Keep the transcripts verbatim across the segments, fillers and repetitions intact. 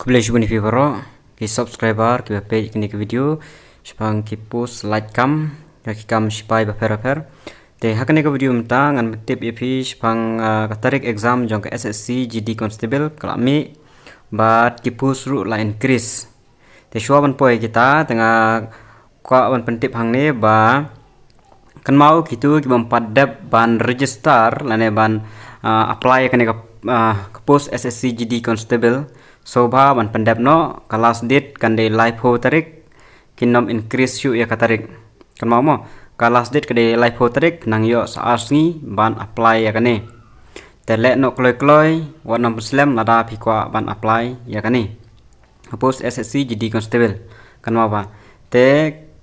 Khublei shibun ïa phi baroh ki subscriber kiba peit kine ki video shaphang ki post lait kam, ïa ki kam sipai bapher bapher. Te ha kane ka video mynta ngan pyntip ïa phi shaphang, ah, ka tarik exam jong ka S S C G D Constable ka la mih bad ki post ruh la increase. Te shuwa ban poi kita te nga kwah ban pyntip hangne ba kynmaw kito ki bym pat dep ban register lane ban, ah, apply kane ka, ah, ka post S S C G D Constable, sngewbha ban pyndep noh. Ka last date kan dei laiphew tarik, kin nym increase shuh ïa ka tarik. Kynmaw mo, ka last date ka dei laiphew tarik, nang ïoh sa ar sngi ban apply ïa kane. Te leh noh kloi kloi, wat nym pynslem lada phi kwah ban apply ïa kane. Ka post S S C G D Constable. Kynmaw ba te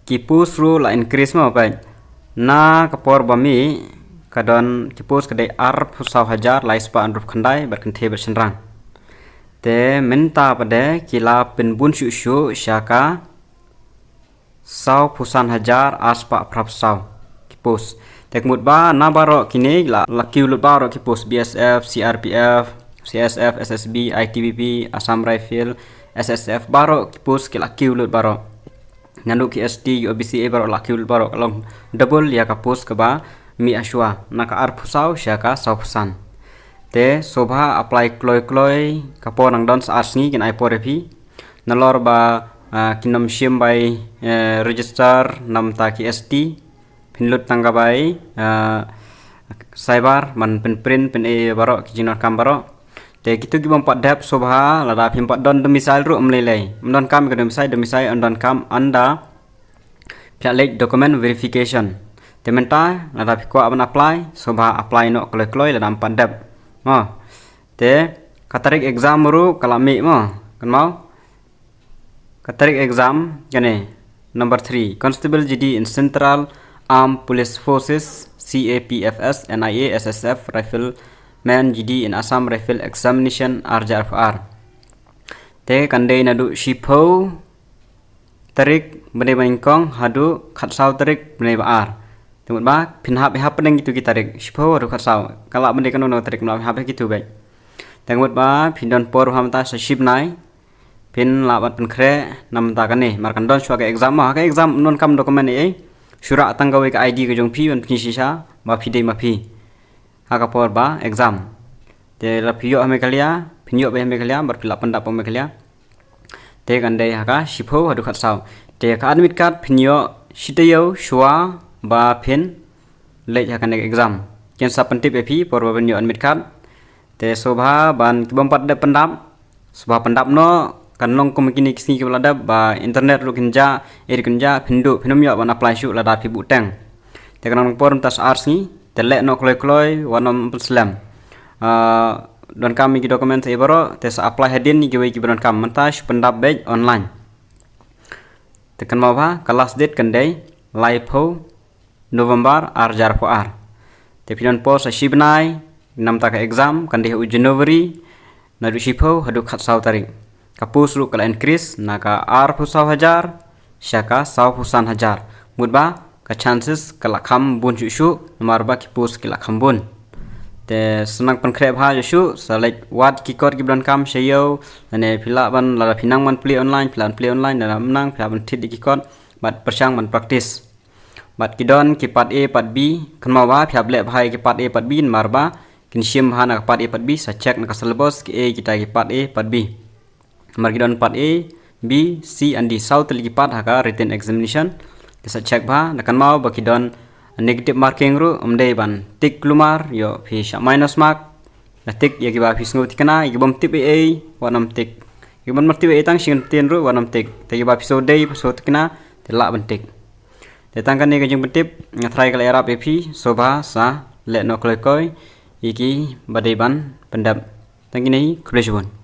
ki post ruh la increase mo, peit. Na ka por ba mih ka don ki post ka dei arphew saw hajar lai spah hynriewphew khyndai bad kynthei bad shynrang. Te mynta pat de ki la pynbun shuh shuh sha ka sawphew san hajar ar spah phraphew saw ki post. Te ka mut ba na baroh kine la, la kiew lut baroh ki post, B S F, C R P F, C S F, S S B, I T B P, Assam Rifle, S S F, baroh ki post ki la kiew lut baroh. Naduh ki S T, O B C, eh, baroh la kiew lut baroh, ka long double ïa ka post kaba mih hashwa, na ka arphew saw sha ka sawphew san. Te sngewbha apply kloi kloi, ka por nang don sa ar sngi, kin ai por ïa phi. Nalor ba, ah, kin nym shim bai, eh, register namar ki S T, phin lut tang ka bai, ah, cyber ban pynprint, pyn-e baroh ki jingdonkam baroh. Te kito ki bym pat dep, sngewbha lada phim pat don domicile ruh ym lei lei. Ym donkam ka domicile, domicile ym donkam, ynda phi la leit document verification. Te mynta lada phi kwah ban apply, sngewbha apply noh kloi kloi lada ym pat dep. Mo. Te ka tarik exam ruh ka la mih mo. Kynmaw? Ka tarik exam kane, number three, Constable G D in Central Armed Police Forces, C A P F S, N I A, S S F, Rifleman G D in Assam Rifle Examination, ar hajar arphew ar. Te kan dei naduh shiphew tarik bnai ba nyngkong haduh khatsaw tarik bnai ba ar. Te mut ba phin hap, hap pdeng kito ki tarik, shiphew haduh khatsaw. Ka lah ban dei kano kano tarik, ym lah hap kito beit. Te mut ba phin don por ha mynta sa shi bnai, phin lah ban pynkhreh namar kane, namar kan don shuwa ka exam, ha ka exam ym donkam document ei ei. Shu rah tang kawei ka I D ka jong phi ban pynshisha ba phi dei ma phi ha ka por ba exam. Te lada phi ïoh ha Meghalaya, phin ïoh beit ha Meghalaya, bad phi lah pyndap ha Meghalaya. Te kan dei ha ka shiphew haduh khatsaw. Te ka admit card phin ïoh shi taïew shuwa ba phin leit ha kane ka exam. Kin sa pyntip ïa phi por ba phin ïoh admit card. Te sngewbha ban, ki bym pat dep pyndap, sngewbha pyndap noh, kan long kum kine ki sngi kiba la dep ba internet ruh kin jah, ei ruh kin jah, phin duh, phin ym ïoh ban apply shuh lada phi buh teng. Te kan long por mynta sa ar sngi, te leh noh kloi kloi, wat nym pynslem. Ah, donkam ïa ki document ei baroh, te sa apply hadien ïa kiwei kiba donkam, mynta shu pyndap beit online. Te kynmaw ba ka last date kan dei laiphew November ar hajar arphew ar. Te phi don por sa shi bnai namar ka exam, kan dei ha u January, naduh shiphew haduh khatsaw tarik. Ka post ruh ka la increase na ka arphew saw hajar sha ka sawphew san hajar. Mut ba ka chances ka la kham bun shuh shuh namar ba ki post ki la kham bun. Te sa nang pynkhreh bha shuh shuh, sa leit wad ki kot kiba donkam sha ïew, lane phi lah ban, lada phi nang ban plie online, phi lah ban plie online, lada ym nang, phi lah ban thied ïa ki kot bad pyrshang ban practice. Bad ki don ki part A, part B, kynmaw ba phi hap leh bha ïa ki part A, part B, namar ba kin shim bha na ka part A, part B, sa check na ka syllabus ki ei kita ki part A, part B. Namar ki don part A, B, C and D, saw tylli ki part ha ka written examination. Te sa check bha, da kynmaw ba ki don negative marking ruh, ym dei ban tick kulmar, ïoh phi shah minus mark. Da tick ïa kiba phi sngew thikna, ïa ki bym tip ei ei, wat nym tick. Ïa ki bym tip ei ei tang shi kyntien ruh, wat nym tick. Te ïa kiba phi sngew dei, phi sngew thikna, te lah ban tick. Te tang kane ka jingpyntip, nga tharai ka la ïarap ïa phi, sngewbha sa leh noh kloi kloi ïa kiba dei ban pyndep. Tang kine hi, khublei shibun.